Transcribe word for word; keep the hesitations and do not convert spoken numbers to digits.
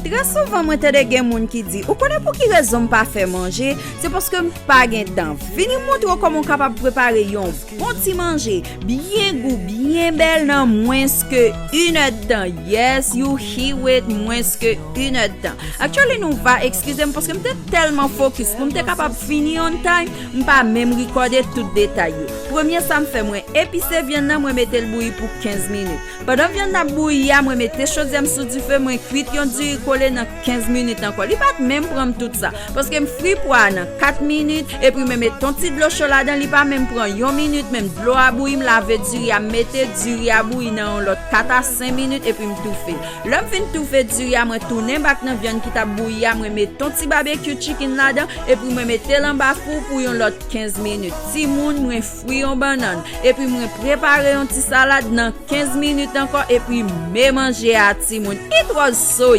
Trè souvan mwen tande gen moun ki di, ou konnen pou ki rezon m pa fè manje? Se paske m pa gen tan. Vini m montre w kòman w kapab prepare yon bon ti manje, byen gou, byen bèl nan mwens ke inèdtan. Yes, you hear it, mwens ke inèdtan. Actually, nou va eskize m paske m te tèlman fokis pou m te kapab fini on time, m pa menm rekòde tout detay yo. Premye sa m fè, mwen epise vyann nan, mwen mete l bouyi pou kenz minit. Pandan vyann nan ap bouyi a, mwen mete chodyè m sou dife, mwen kwit yon diri kole nan kenz minit ankò. Li pa t menm pran m tout sa, paske m fri pwa a nan kat minit, epi mwen mete yon ti dlo cho ladan, li pa menm pran yon minit, menm dlo a bouyi, m lave diri a, m mete diri a bouyi nan yon lòt kat a senk minit, epi m toufe. Lè m fin toufe diri a, mwen tounen bak nan vyann ki t ap bouyi a, mwen mete yon ti barbecue chicken ladan, epi mwen mete l anba fou pou yon lòt kenz minit. Timoun, mwen fri yon bannann, epi mwen prepare yon ti salad nan kenz minit ankò, epi men manje a, timoun. It was so